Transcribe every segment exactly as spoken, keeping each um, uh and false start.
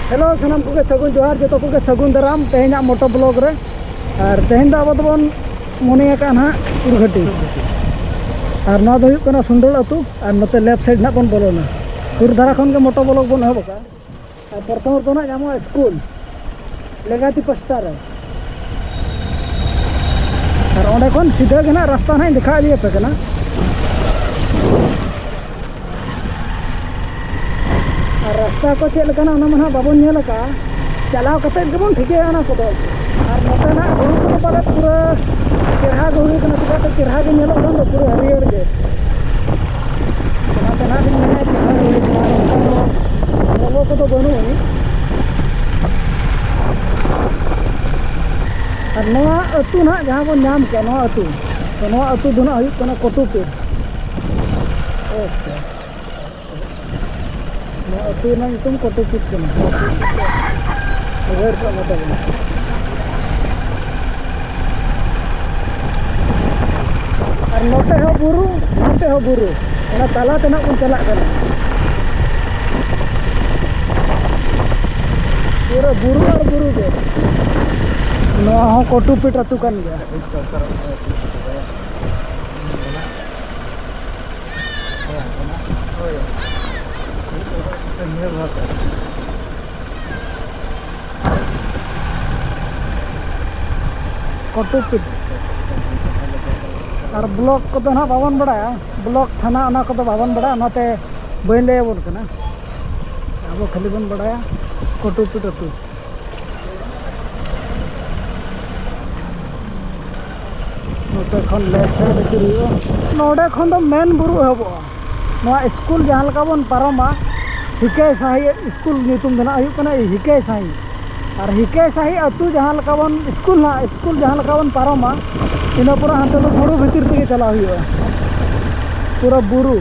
Hello, ᱥᱟᱱᱟᱢ ᱠᱚᱜᱮ ᱥᱟᱹᱜᱩᱱ ᱡᱚᱦᱟᱨ, ᱡᱚᱛᱚ ᱠᱚᱜᱮ ᱥᱟᱹᱜᱩᱱ ᱫᱟᱨᱟᱢ ᱛᱮᱦᱮᱧᱟᱜ ᱢᱚᱴᱳ ᱵᱞᱚᱜ ᱨᱮ᱾ ᱟᱨ ᱛᱮᱦᱮᱧ ᱫᱚ ᱟᱵᱚ ᱫᱚᱵᱚᱱ ᱢᱚᱱᱮ ᱟᱠᱟᱫᱼᱟ ᱱᱟᱦᱟᱜ ᱩᱨᱜᱷᱟᱹᱴᱤ᱾ ᱟᱨ ᱱᱚᱣᱟ ᱫᱚ ᱦᱩᱭᱩᱜ ᱠᱟᱱᱟ ᱥᱩᱱᱰᱟᱹᱲ ᱟᱹᱛᱩ᱾ ᱟᱨ ᱱᱚᱛᱮ ᱞᱮᱯᱷᱴ ᱥᱟᱭᱤᱰ ᱱᱟᱦᱟᱜ ᱵᱚᱱ ᱵᱚᱞᱚᱱᱟ᱾ ᱥᱩᱨ ᱫᱷᱟᱨᱟ ᱠᱷᱚᱱ ᱜᱮ ᱢᱚᱴᱳ ᱵᱞᱚᱜ ᱵᱚᱱ ᱮᱦᱚᱵ ᱟᱠᱟᱫᱼᱟ᱾ ᱟᱨ ᱯᱨᱚᱛᱷᱚᱢ ᱨᱮᱫᱚ ᱱᱟᱦᱟᱜ ᱧᱟᱢᱚᱜᱼᱟ ᱥᱠᱩᱞ ᱞᱮᱜᱟᱛᱤ ᱯᱟᱥᱴᱟ ᱨᱮ᱾ ᱟᱨ ᱚᱸᱰᱮ ᱠᱷᱚᱱ ᱥᱤᱫᱷᱟᱹ ᱜᱮ ᱱᱟᱦᱟᱜ ᱨᱟᱥᱛᱟ ᱱᱟᱦᱟᱜ ᱤᱧ ᱫᱮᱠᱷᱟ ᱤᱫᱤᱭᱟᱯᱮ ᱠᱟᱱᱟ᱾ ᱟᱨ ᱨᱟᱥᱛᱟ ᱠᱚ ᱪᱮᱫ ᱞᱮᱠᱟᱱᱟ ᱚᱱᱟ ᱢᱟ ᱱᱟᱦᱟᱜ ᱵᱟᱵᱚᱱ ᱧᱮᱞ ᱟᱠᱟᱫᱼᱟ, ᱪᱟᱞᱟᱣ ᱠᱟᱛᱮᱫ ᱜᱮᱵᱚᱱ ᱴᱷᱤᱠᱟᱹᱭᱟ ᱚᱱᱟ ᱠᱚᱫᱚ᱾ ᱟᱨ ᱱᱚᱛᱮᱱᱟᱜ ᱦᱩᱲᱩ ᱠᱚᱫᱚ ᱯᱟᱞᱮᱫ ᱯᱩᱨᱟᱹ ᱪᱮᱦᱨᱟ ᱜᱮ ᱦᱩᱭ ᱠᱟᱱᱟ, ᱪᱮᱫᱟᱜ ᱥᱮ ᱪᱮᱦᱨᱟ ᱜᱮ ᱧᱮᱞᱚᱜ ᱠᱟᱱ ᱫᱚ ᱯᱩᱨᱟᱹ ᱦᱟᱹᱨᱭᱟᱹᱲ ᱜᱮ᱾ ᱚᱱᱟᱛᱮ ᱱᱟᱦᱟᱜ ᱞᱤᱧ ᱢᱮᱱᱮᱫ ᱪᱮᱦᱨᱟ ᱜᱮ ᱦᱩᱭ ᱠᱟᱱᱟ, ᱟᱨ ᱚᱱᱠᱟ ᱫᱚ ᱞᱚᱞᱚ ᱠᱚᱫᱚ ᱵᱟᱹᱱᱩᱜ ᱟᱹᱱᱤᱡ᱾ ᱟᱨ ᱱᱚᱣᱟ ᱟᱹᱛᱩ ᱱᱟᱦᱟᱜ ᱡᱟᱦᱟᱸ ᱵᱚᱱ ᱧᱟᱢ ᱠᱮᱫ, ᱱᱚᱣᱟ ᱟᱹᱛᱩ, ᱛᱚ ᱱᱚᱣᱟ ᱟᱹᱛᱩ ᱫᱚ ᱱᱟᱦᱟᱜ ᱦᱩᱭᱩᱜ ᱠᱟᱱᱟ ᱠᱚᱴᱩᱯᱤᱨ᱾ ᱟᱪᱪᱷᱟ᱾ ᱱᱚᱣᱟ ᱟᱹᱛᱩ ᱨᱮᱱᱟᱜ ᱧᱩᱛᱩᱢ ᱠᱚᱴᱩᱯᱤᱴ ᱠᱟᱱᱟ᱾ ᱩᱭᱦᱟᱹᱨ ᱠᱟᱜ ᱢᱟ ᱛᱟᱵᱚᱱ᱾ ᱟᱨ ᱱᱚᱛᱮ ᱦᱚᱸ ᱵᱩᱨᱩ, ᱱᱚᱛᱮ ᱦᱚᱸ ᱵᱩᱨᱩ, ᱚᱱᱟ ᱛᱟᱞᱟ ᱛᱮ ᱱᱟᱜ ᱵᱚᱱ ᱪᱟᱞᱟᱜ ᱠᱟᱱᱟ᱾ ᱯᱩᱨᱟᱹ ᱵᱩᱨᱩ ᱟᱨ ᱵᱩᱨᱩ ᱜᱮ᱾ ᱱᱚᱣᱟ ᱦᱚᱸ ᱠᱚᱴᱩᱯᱤᱴ ᱟᱹᱛᱩ ᱠᱟᱱ ᱜᱮᱭᱟ᱾ ᱠᱚᱴᱩᱯᱤᱴ᱾ ᱟᱨ ᱵᱞᱚᱠ ᱠᱚᱫᱚ ᱱᱟᱦᱟᱜ ᱵᱟᱵᱚᱱ ᱵᱟᱲᱟᱭᱟ, ᱵᱞᱚᱠ ᱛᱷᱟᱱᱟ ᱚᱱᱟ ᱠᱚᱫᱚ ᱵᱟᱵᱚᱱ ᱵᱟᱲᱟᱭᱟ, ᱚᱱᱟᱛᱮ ᱵᱟᱹᱧ ᱞᱟᱹᱭ ᱟᱵᱚᱱ ᱠᱟᱱᱟ᱾ ᱟᱵᱚ ᱠᱷᱟᱹᱞᱤ ᱵᱚᱱ ᱵᱟᱲᱟᱭᱟ ᱠᱚᱴᱩᱯᱤᱴ ᱟᱹᱛᱩ᱾ ᱱᱚᱛᱮ ᱠᱷᱚᱱ ᱞᱮᱯᱷᱴ ᱥᱟᱭᱤᱰ ᱟᱹᱪᱩᱨ ᱦᱩᱭᱩᱜᱼᱟ᱾ ᱱᱚᱰᱮ ᱠᱷᱚᱱ ᱫᱚ ᱢᱮᱱ ᱵᱩᱨᱩ ᱮᱦᱚᱵᱚᱜᱼᱟ᱾ ᱱᱚᱣᱟ ᱥᱠᱩᱞ ᱡᱟᱦᱟᱸ ᱞᱮᱠᱟ ᱵᱚᱱ ᱯᱟᱨᱚᱢᱟ, ᱦᱤᱠᱟᱹᱭ ᱥᱟᱹᱦᱤ ᱥᱠᱩᱞ ᱧᱩᱛᱩᱢ ᱫᱚ ᱱᱟᱜ ᱦᱩᱭᱩᱜ ᱠᱟᱱᱟ ᱦᱤᱠᱟᱹᱭ ᱥᱟᱹᱦᱤ᱾ ᱟᱨ ᱦᱤᱠᱟᱹᱭ ᱥᱟᱹᱦᱤ ᱟᱹᱛᱩ ᱡᱟᱦᱟᱸ ᱞᱮᱠᱟ ᱵᱚᱱ ᱥᱠᱩᱞ ᱱᱟᱜ, ᱥᱠᱩᱞ ᱡᱟᱦᱟᱸ ᱞᱮᱠᱟ ᱵᱚᱱ ᱯᱟᱨᱚᱢᱟ, ᱤᱱᱟᱹ ᱯᱚᱨᱮ ᱦᱟᱱᱛᱮ ᱫᱚ ᱵᱩᱨᱩ ᱵᱷᱤᱛᱤᱨ ᱛᱮᱜᱮ ᱪᱟᱞᱟᱣ ᱦᱩᱭᱩᱜᱼᱟ, ᱯᱩᱨᱟᱹ ᱵᱩᱨᱩ᱾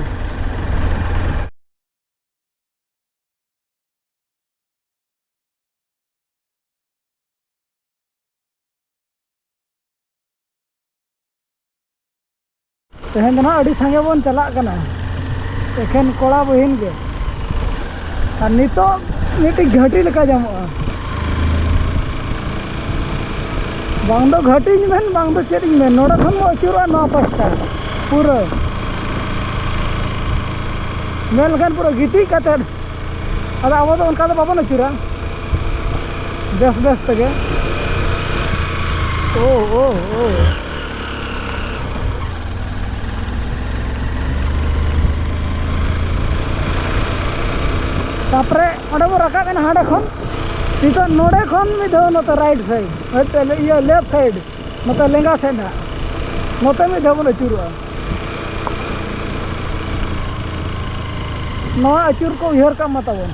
ᱛᱮᱦᱮᱧ ᱫᱚ ᱱᱟᱦᱟᱜ ᱟᱹᱰᱤ ᱥᱟᱸᱜᱮ ᱵᱚᱱ ᱪᱟᱞᱟᱜ ᱠᱟᱱᱟ, ᱮᱠᱷᱮᱱ ᱠᱚᱲᱟ ᱵᱚᱦᱤᱱ ᱜᱮ᱾ ᱟᱨ ᱱᱤᱛᱚᱜ ᱢᱤᱫᱴᱤᱡ ᱜᱷᱟᱹᱴᱤ ᱞᱮᱠᱟ ᱧᱟᱢᱚᱜᱼᱟ᱾ ᱵᱟᱝ ᱫᱚ ᱜᱷᱟᱹᱴᱤᱧ ᱢᱮᱱ, ᱵᱟᱝ ᱫᱚ ᱪᱮᱫ ᱤᱧ ᱢᱮᱱ, ᱱᱚᱰᱮ ᱠᱷᱚᱱ ᱵᱚ ᱟᱹᱪᱩᱨᱚᱜᱼᱟ ᱱᱚᱣᱟ ᱯᱟᱥᱴᱟ ᱯᱩᱨᱟᱹ᱾ ᱢᱮᱱ ᱞᱮᱠᱷᱟᱱ ᱯᱩᱨᱟᱹ ᱜᱤᱛᱤᱡ ᱠᱟᱛᱮᱫ, ᱟᱫᱚ ᱟᱵᱚ ᱫᱚ ᱚᱱᱠᱟ ᱫᱚ ᱵᱟᱵᱚᱱ ᱟᱹᱪᱩᱨᱟ, ᱵᱮᱥ ᱵᱮᱥ ᱛᱮᱜᱮ᱾ ᱳ, ᱳ, ᱳ᱾ ᱛᱟᱯᱚᱨᱮ ᱚᱸᱰᱮ ᱵᱚᱱ ᱨᱟᱠᱟᱵ ᱮᱱᱟ ᱦᱟᱸᱰᱮ ᱠᱷᱚᱱ᱾ ᱱᱤᱛᱚᱜ ᱱᱚᱰᱮ ᱠᱷᱚᱱ ᱢᱤᱫ ᱫᱷᱟᱣ ᱱᱚᱛᱮ right side, ᱦᱳᱭ, ᱤᱭᱟᱹ, left side, ᱱᱚᱛᱮ ᱞᱮᱸᱜᱟ ᱥᱮᱫ ᱦᱟᱸᱜ, ᱱᱚᱛᱮ ᱢᱤᱫ ᱫᱷᱟᱣ ᱵᱚᱱ ᱟᱹᱪᱩᱨᱚᱜᱼᱟ᱾ ᱱᱚᱣᱟ ᱟᱹᱪᱩᱨ ᱠᱚ ᱩᱭᱦᱟᱹᱨ ᱠᱟᱜ ᱢᱟ ᱛᱟᱵᱚᱱ᱾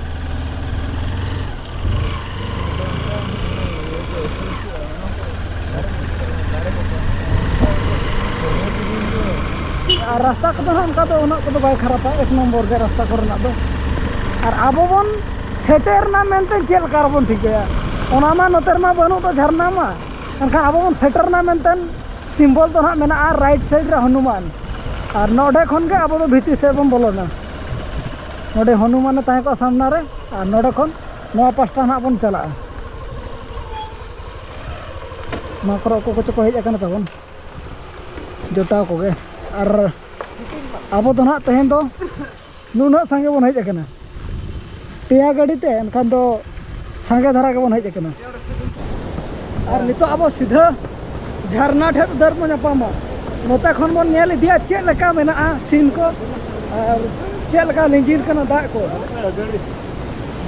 ᱟᱨ ᱨᱟᱥᱛᱟ ᱠᱚᱫᱚ ᱦᱟᱸᱜ ᱚᱱᱠᱟ ᱫᱚ ᱩᱱᱟᱹᱜ ᱠᱚᱫᱚ ᱵᱟᱭ ᱠᱷᱟᱨᱟᱯᱟ, ᱮᱠ ᱱᱚᱢᱵᱚᱨ ᱜᱮ ᱨᱟᱥᱛᱟ ᱠᱚᱨᱮᱱᱟᱜ ᱫᱚ᱾ ᱟᱨ ᱟᱵᱚ ᱵᱚᱱ ᱥᱮᱴᱮᱨ ᱮᱱᱟ ᱢᱮᱱᱛᱮ ᱪᱮᱫ ᱞᱮᱠᱟ ᱨᱮᱵᱚᱱ ᱴᱷᱤᱠᱟᱹᱭᱟ? ᱚᱱᱟ ᱢᱟ ᱱᱚᱛᱮ ᱨᱮᱢᱟ ᱵᱟᱹᱱᱩᱜ ᱫᱚ ᱡᱷᱟᱨᱱᱟ ᱢᱟ, ᱮᱱᱠᱷᱟᱱ ᱟᱵᱚ ᱵᱚᱱ ᱥᱮᱴᱮᱨ ᱮᱱᱟ ᱢᱮᱱᱛᱮ symbol ᱫᱚ ᱦᱟᱸᱜ ᱢᱮᱱᱟᱜᱼᱟ right side ᱨᱮ ᱦᱚᱱᱩᱢᱟᱱ, ᱟᱨ ᱱᱚᱰᱮ ᱠᱷᱚᱱ ᱜᱮ ᱟᱵᱚ ᱫᱚ ᱵᱷᱤᱛᱤᱨ ᱥᱮᱫ ᱵᱚᱱ ᱵᱚᱞᱚᱱᱟ᱾ ᱱᱚᱰᱮ ᱦᱚᱱᱩᱢᱟᱱᱮ ᱛᱟᱦᱮᱸ ᱠᱚᱜᱼᱟ ᱥᱟᱢᱱᱟ ᱨᱮ, ᱟᱨ ᱱᱚᱰᱮ ᱠᱷᱚᱱ ᱱᱚᱣᱟ ᱯᱟᱥᱴᱟ ᱱᱟᱦᱟᱜ ᱵᱚᱱ ᱪᱟᱞᱟᱜᱼᱟ᱾ ᱱᱚᱣᱟ ᱠᱚᱨᱮ ᱚᱠᱚᱭ ᱠᱚᱪᱚ ᱠᱚ ᱦᱮᱡ ᱟᱠᱟᱱᱟ ᱛᱟᱵᱚᱱ, ᱡᱚᱴᱟᱣ ᱠᱚᱜᱮ᱾ ᱟᱨ ᱟᱵᱚ ᱫᱚ ᱱᱟᱦᱟᱜ ᱛᱮᱦᱮᱧ ᱫᱚ ᱱᱩᱱᱟᱹᱜ ᱥᱟᱸᱜᱮ ᱵᱚᱱ ᱦᱮᱡ ᱟᱠᱟᱱᱟ ᱯᱮᱭᱟ ᱜᱟᱹᱰᱤ ᱛᱮ, ᱮᱱᱠᱷᱟᱱ ᱫᱚ ᱥᱟᱸᱜᱮ ᱫᱷᱟᱨᱟ ᱜᱮᱵᱚᱱ ᱦᱮᱡ ᱟᱠᱟᱱᱟ᱾ ᱟᱨ ᱱᱤᱛᱚᱜ ᱟᱵᱚ ᱥᱤᱫᱷᱟᱹ ᱡᱷᱟᱨᱱᱟ ᱴᱷᱮᱱ ᱩᱛᱟᱹᱨ ᱵᱚᱱ ᱧᱟᱯᱟᱢᱟ᱾ ᱱᱚᱛᱮ ᱠᱷᱚᱱ ᱵᱚᱱ ᱧᱮᱞ ᱤᱫᱤᱭᱟ ᱪᱮᱫ ᱞᱮᱠᱟ ᱢᱮᱱᱟᱜᱼᱟ scene ᱠᱚ ᱟᱨ ᱪᱮᱫ ᱞᱮᱠᱟ ᱞᱤᱸᱡᱤᱱ ᱠᱟᱱᱟ ᱫᱟᱜ ᱠᱚ᱾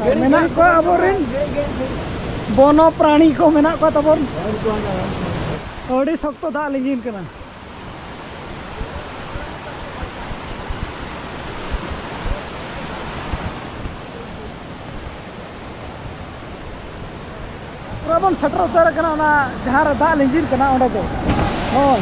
ᱟᱨ ᱢᱮᱱᱟᱜ ᱠᱚᱣᱟ ᱟᱵᱚᱨᱮᱱ ᱵᱚᱱᱚ ᱯᱨᱟᱬᱤ ᱠᱚ ᱢᱮᱱᱟᱜ ᱠᱚᱣᱟ ᱛᱟᱵᱚᱱ᱾ ᱟᱹᱰᱤ ᱥᱚᱠᱛᱚ ᱫᱟᱜ ᱞᱤᱸᱡᱤᱱ ᱠᱟᱱᱟ᱾ ᱯᱩᱨᱟᱹ ᱵᱚᱱ ᱥᱮᱴᱮᱨ ᱩᱛᱟᱹᱨ ᱟᱠᱟᱱᱟ ᱚᱱᱟ ᱡᱟᱦᱟᱸ ᱨᱮ ᱫᱟᱜ ᱞᱤᱸᱡᱤᱱ ᱠᱟᱱᱟ ᱚᱸᱰᱮ ᱫᱚ᱾ ᱦᱳᱭ᱾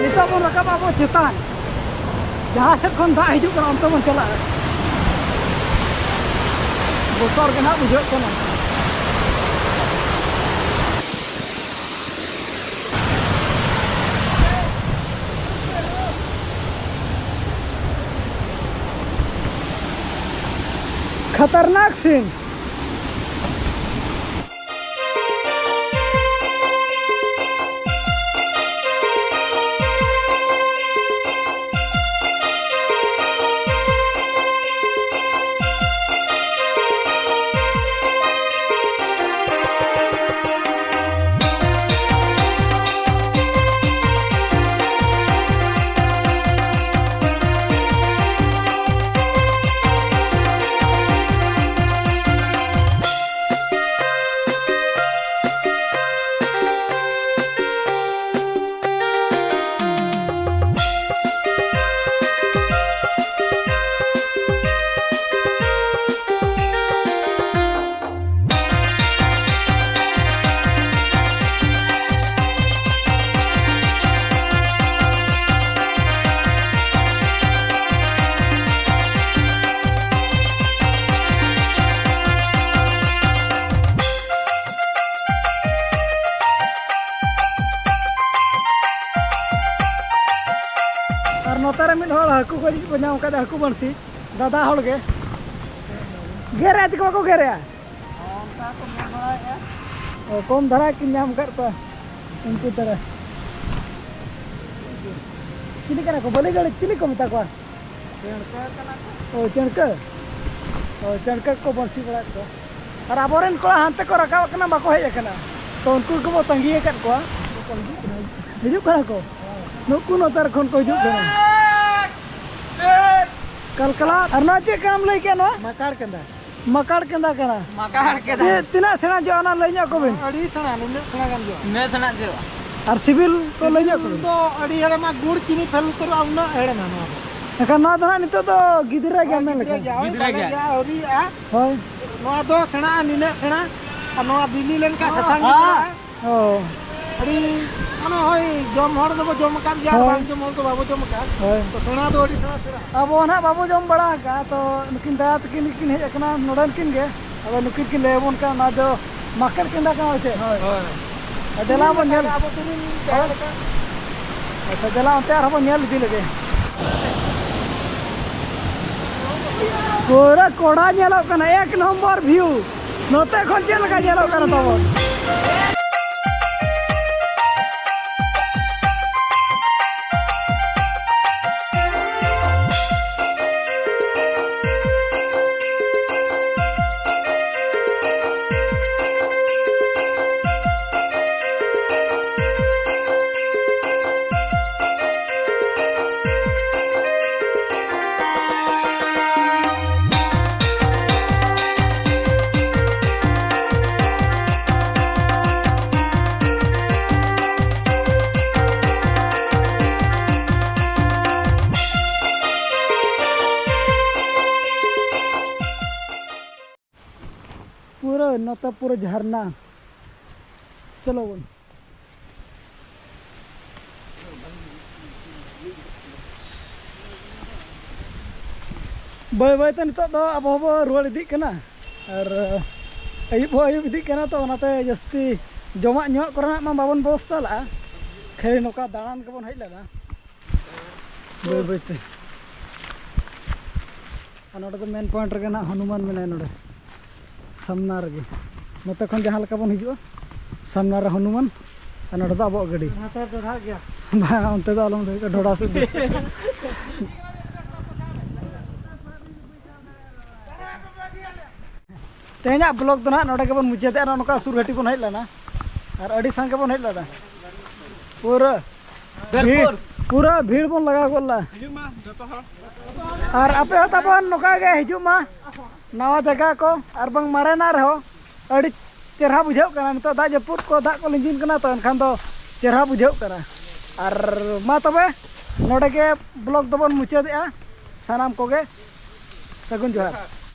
ᱱᱤᱛᱚᱜ ᱵᱚᱱ ᱨᱟᱠᱟᱵ ᱟᱵᱚ ᱪᱮᱛᱟᱱ, ᱡᱟᱦᱟᱸ ᱥᱮᱫ ᱠᱷᱚᱱ ᱫᱟᱜ ᱦᱤᱡᱩᱜ ᱠᱟᱱᱟ ᱚᱱᱛᱮ ᱵᱚᱱ ᱪᱟᱞᱟᱜᱼᱟ᱾ ᱵᱚᱛᱚᱨ ᱜᱮ ᱱᱟᱦᱟᱜ ᱵᱩᱡᱷᱟᱹᱜ ᱠᱟᱱᱟ᱾ खतरनाक सीन। ᱟᱨ ᱱᱚᱛᱮ ᱨᱮ ᱢᱤᱫ ᱦᱚᱲ ᱦᱟᱹᱠᱩ ᱜᱚᱡ ᱠᱚ ᱧᱟᱢ ᱠᱟᱫᱟ, ᱦᱟᱹᱠᱩ ᱵᱟᱹᱲᱥᱤ ᱫᱟᱫᱟ ᱦᱚᱲ ᱜᱮ᱾ ᱜᱮᱨᱮᱫ ᱠᱚ ᱵᱟᱠᱚ ᱜᱮᱨᱮᱫᱼᱟ᱾ ᱚᱱᱠᱟ ᱠᱚ ᱧᱮᱞ ᱵᱟᱲᱟᱭᱮᱫᱼᱟ᱾ ᱚ, ᱠᱚᱢ ᱫᱷᱟᱨᱟ ᱠᱤᱱ ᱧᱟᱢ ᱟᱠᱟᱫ ᱠᱚᱣᱟ ᱩᱱᱠᱩ ᱛᱟᱨᱟ᱾ ᱪᱤᱞᱤ ᱠᱟᱱᱟ ᱠᱚ? ᱵᱟᱹᱞᱤ ᱜᱟᱹᱲᱤ ᱪᱤᱞᱤ ᱠᱚ ᱢᱮᱛᱟ ᱠᱚᱣᱟ? ᱪᱮᱬᱠᱟᱹ ᱠᱟᱱᱟ ᱠᱚ᱾ ᱚ, ᱪᱮᱬᱠᱟᱹ᱾ ᱚ, ᱪᱮᱬᱠᱟᱹ ᱠᱚ ᱵᱟᱹᱲᱥᱤ ᱵᱟᱲᱟᱭᱮᱫ ᱠᱚᱣᱟ᱾ ᱟᱨ ᱟᱵᱚᱨᱮᱱ ᱠᱚᱲᱟ ᱦᱟᱱᱛᱮ ᱠᱚ ᱨᱟᱠᱟᱵ ᱠᱟᱱᱟ, ᱵᱟᱠᱚ ᱦᱮᱡ ᱟᱠᱟᱱᱟ᱾ ᱛᱚ ᱩᱱᱠᱩ ᱜᱮᱵᱚ ᱛᱟᱺᱜᱤ ᱟᱠᱟᱫ ᱠᱚᱣᱟ᱾ ᱦᱤᱡᱩᱜ ᱠᱟᱱᱟ ᱠᱚ᱾ ᱱᱩᱠᱩ ᱱᱚᱛᱮ ᱠᱷᱚᱱ ᱠᱚ ᱦᱤᱡᱩᱜ ᱠᱟᱱᱟ᱾ ᱠᱟᱞᱠᱟᱞᱟ᱾ ᱟᱨ ᱱᱚᱣᱟ ᱪᱮᱫ ᱠᱟᱱᱟᱢ ᱞᱟᱹᱭ ᱠᱮᱫ ᱱᱚᱣᱟ? ᱢᱟᱠᱟᱲ ᱠᱮᱸᱫᱟ᱾ ᱢᱟᱠᱟᱲ ᱠᱮᱸᱫᱟ ᱠᱟᱱᱟ᱾ ᱢᱟᱠᱟᱲ ᱠᱮᱸᱫᱟ᱾ ᱛᱤ-, ᱛᱤᱱᱟᱹᱜ ᱥᱮᱬᱟ ᱡᱚᱜᱼᱟ ᱚᱱᱟ ᱞᱟᱹᱭ ᱧᱚᱜ ᱠᱚᱵᱤᱱ? ᱟᱹᱰᱤ ᱥᱮᱬᱟ, ᱱᱤᱱᱟᱹᱜ ᱥᱮᱬᱟ ᱜᱟᱱ ᱡᱚᱜᱼᱟ᱾ ᱱᱤᱱᱟᱹᱜ ᱥᱮᱬᱟ ᱡᱚᱜᱼᱟ᱾ ᱟᱨ ᱥᱤᱵᱤᱞ ᱠᱚ ᱞᱟᱹᱭ ᱧᱚᱜ ᱥᱤᱵᱤᱞ ᱠᱚᱵᱤᱱ? ᱫᱚ ᱟᱹᱰᱤ ᱦᱮᱲᱮᱢᱟ, ᱜᱩᱲ ᱪᱤᱱᱤ ᱯᱷᱮᱞ ᱩᱛᱟᱹᱨᱚᱜᱼᱟ, ᱩᱱᱟᱹᱜ ᱦᱮᱲᱮᱢᱟ ᱱᱚᱣᱟ ᱫᱚ᱾ ᱮᱱᱠᱷᱟᱱ ᱱᱚᱣᱟ ᱫᱚ ᱦᱟᱸᱜ ᱱᱤᱛᱚᱜ ᱫᱚ ᱜᱤᱫᱽᱨᱟᱹ ᱜᱮ ᱦᱳᱭ, ᱢᱮᱱ ᱜᱤᱫᱽᱨᱟᱹ ᱞᱮᱠᱷᱟᱱ᱾ ᱜᱮᱭᱟ, ᱦᱳᱭ, ᱜᱤᱫᱽᱨᱟᱹ ᱵᱟᱞᱮ ᱜᱮᱭᱟ᱾ ᱜᱮᱭᱟ, ᱟᱹᱣᱨᱤᱭᱟᱜᱼᱟ᱾ ᱦᱳᱭ᱾ ᱱᱚᱣᱟ ᱫᱚ ᱥᱮᱬᱟᱜᱼᱟ, ᱱᱤᱱᱟᱹᱜ ᱥᱮᱬᱟ, ᱟᱨ ᱱᱚᱣᱟ ᱵᱤᱞᱤ ᱞᱮᱱᱠᱷᱟᱱ ᱥᱟᱥᱟᱝ ᱜᱮ ᱦᱮᱸ᱾ ᱧᱮᱞᱚᱜᱼᱟ᱾ ᱚ᱾ ᱟᱹᱰᱤ, ᱢᱟᱱᱮ, ᱦᱳᱭ, ᱡᱚᱢ ᱦᱚᱲ ᱫᱚᱵᱚ ᱡᱚᱢ ᱟᱠᱟᱫ ᱜᱮᱭᱟ, ᱦᱳᱭ᱾ ᱵᱟᱝ ᱡᱚᱢ ᱦᱚᱲ ᱫᱚ ᱵᱟᱵᱚ ᱡᱚᱢ ᱟᱠᱟᱫ᱾ ᱦᱳᱭ᱾ ᱛᱚ, ᱥᱮᱬᱟ ᱫᱚ ᱟᱹᱰᱤ ᱥᱮᱬᱟ, ᱥᱮᱬᱟ᱾ ᱟᱵᱚ ᱱᱟᱦᱟᱜ ᱵᱟᱵᱚ ᱡᱚᱢ ᱵᱟᱲᱟ ᱟᱠᱟᱫᱼᱟ, ᱛᱚ ᱱᱩᱠᱤᱱ ᱫᱟᱫᱟ ᱛᱟᱹᱠᱤᱱ ᱜᱮᱠᱤᱱ ᱦᱮᱡ ᱟᱠᱟᱱᱟ, ᱱᱚᱰᱮᱱ ᱠᱤᱱ ᱜᱮ᱾ ᱟᱫᱚ ᱱᱩᱠᱤᱱ ᱠᱤᱱ ᱞᱟᱹᱭ ᱟᱵᱚᱱ ᱠᱟᱱᱟ, ᱚᱱᱟ ᱫᱚ market ᱠᱮᱱᱫᱟ ᱠᱟᱱᱟ ᱥᱮ? ᱦᱳᱭ᱾ ᱦᱳᱭ᱾ ᱟᱨ ᱫᱮᱞᱟ ᱵᱚᱱ ᱧᱮᱞ᱾ ᱟᱵᱚ ᱛᱤᱨᱤᱧ ᱡᱟᱦᱟᱸ ᱞᱮᱠᱟ᱾ ᱟᱪᱪᱷᱟ, ᱫᱮᱞᱟ ᱚᱱᱛᱮ ᱟᱨᱦᱚᱸ ᱵᱚᱱ ᱧᱮᱞ ᱤᱫᱤ ᱞᱮᱜᱮ᱾ ᱯᱩᱨᱟᱹ ᱠᱚᱲᱟ ᱧᱮᱞᱚᱜ ᱠᱟᱱᱟ, ᱮᱠ ᱱᱚᱢᱵᱚᱨ view᱾ ᱱᱚᱛᱮ ᱠᱷᱚᱱ ᱪᱮᱫ ᱞᱮᱠᱟ ᱧᱮᱞᱚᱜ ᱠᱟᱱᱟ ᱛᱟᱵᱚᱱ? ᱯᱩᱨᱟᱹ ᱱᱚᱛᱮ ᱯᱩᱨᱟᱹ ᱡᱷᱟᱨᱱᱟ᱾ ᱪᱚᱞᱚ ᱵᱚᱱ᱾ ᱵᱟᱹᱭ ᱵᱟᱹᱭ ᱛᱮ ᱱᱤᱛᱚᱜ ᱫᱚ ᱟᱵᱚ ᱦᱚᱸᱵᱚ ᱨᱩᱣᱟᱹᱲ ᱤᱫᱤᱜ ᱠᱟᱱᱟ᱾ ᱟᱨ ᱟᱹᱭᱩᱵ ᱦᱚᱸ ᱟᱹᱭᱩᱵ ᱤᱫᱤᱜ ᱠᱟᱱᱟ, ᱛᱚ ᱚᱱᱟᱛᱮ ᱡᱟᱹᱥᱛᱤ ᱡᱚᱢᱟᱜ ᱧᱩᱣᱟᱜ ᱠᱚᱨᱮᱱᱟᱜ ᱢᱟ ᱵᱟᱵᱚᱱ ᱵᱮᱵᱚᱥᱛᱷᱟ ᱞᱟᱜᱼᱟ, ᱠᱷᱟᱹᱞᱤ ᱱᱚᱝᱠᱟ ᱫᱟᱬᱟᱱ ᱜᱮᱵᱚᱱ ᱦᱮᱡ ᱞᱮᱱᱟ ᱵᱟᱹᱭ ᱵᱟᱹᱭ ᱛᱮ᱾ ᱟᱨ ᱱᱚᱰᱮ ᱫᱚ main point ᱨᱮᱜᱮ ᱱᱟᱜ ᱦᱚᱱᱩᱢᱟᱱ ᱢᱮᱱᱟᱭᱟ, ᱱᱚᱰᱮ ᱥᱟᱢᱱᱟ ᱨᱮᱜᱮ᱾ ᱱᱚᱛᱮ ᱠᱷᱚᱱ ᱡᱟᱦᱟᱸ ᱞᱮᱠᱟ ᱵᱚᱱ ᱦᱤᱡᱩᱜᱼᱟ, ᱥᱟᱢᱱᱟ ᱨᱮ ᱦᱚᱱᱩᱢᱟᱱ, ᱟᱨ ᱱᱚᱰᱮ ᱫᱚ ᱟᱵᱚᱣᱟᱜ ᱜᱟᱹᱰᱤ᱾ ᱱᱚᱛᱮ ᱫᱚ ᱰᱷᱟᱜ ᱜᱮᱭᱟ᱾ ᱵᱟᱝ, ᱚᱱᱛᱮ ᱫᱚ ᱟᱞᱚᱢ ᱞᱟᱹᱭ ᱠᱟᱜᱼᱟ, ᱰᱷᱚᱰᱟ ᱥᱮᱫ ᱫᱚ᱾ ᱛᱮᱦᱮᱧᱟᱜ vlog ᱫᱚ ᱱᱟᱦᱟᱜ ᱱᱚᱰᱮ ᱜᱮᱵᱚᱱ ᱢᱩᱪᱟᱹᱫᱮᱜᱼᱟ᱾ ᱱᱚᱜᱼᱚ ᱱᱚᱝᱠᱟ ᱥᱩᱨ ᱜᱷᱟᱹᱴᱤ ᱵᱚᱱ ᱦᱮᱡ ᱞᱮᱱᱟ ᱟᱨ ᱟᱹᱰᱤ ᱥᱟᱸᱜᱮ ᱵᱚᱱ ᱦᱮᱡ ᱞᱮᱱᱟ, ᱯᱩᱨᱟᱹ ᱵᱷᱤᱲ, ᱯᱩᱨᱟᱹ ᱵᱷᱤᱲ ᱵᱚᱱ ᱞᱟᱜᱟᱣ ᱜᱚᱫ ᱞᱮᱱᱟ᱾ ᱦᱤᱡᱩᱜ ᱢᱟ ᱡᱚᱛᱚ ᱦᱚᱲ᱾ ᱟᱨ ᱟᱯᱮ ᱦᱚᱸ ᱛᱟᱵᱚᱱ ᱱᱚᱝᱠᱟ ᱜᱮ ᱦᱤᱡᱩᱜ ᱢᱟ, ᱱᱟᱣᱟ ᱡᱟᱭᱜᱟ ᱠᱚ ᱟᱨ ᱵᱟᱝ ᱢᱟᱨᱮᱱᱟᱜ ᱨᱮᱦᱚᱸ ᱟᱹᱰᱤ ᱪᱮᱦᱨᱟ ᱵᱩᱡᱷᱟᱹᱜ ᱠᱟᱱᱟ᱾ ᱱᱤᱛᱚᱜ ᱫᱟᱜ ᱡᱟᱹᱯᱩᱫ ᱠᱚ, ᱫᱟᱜ ᱠᱚ ᱞᱤᱸᱡᱤᱱ ᱠᱟᱱᱟ, ᱛᱚ ᱮᱱᱠᱷᱟᱱ ᱫᱚ ᱪᱮᱦᱨᱟ ᱵᱩᱡᱷᱟᱹᱜ ᱠᱟᱱᱟ᱾ ᱟᱨ ᱢᱟ ᱛᱚᱵᱮ, ᱱᱚᱰᱮ ᱜᱮ vlog ᱫᱚᱵᱚᱱ ᱢᱩᱪᱟᱹᱫᱮᱜᱼᱟ᱾ ᱥᱟᱱᱟᱢ ᱠᱚᱜᱮ ᱥᱟᱹᱜᱩᱱ ᱡᱚᱦᱟᱨ᱾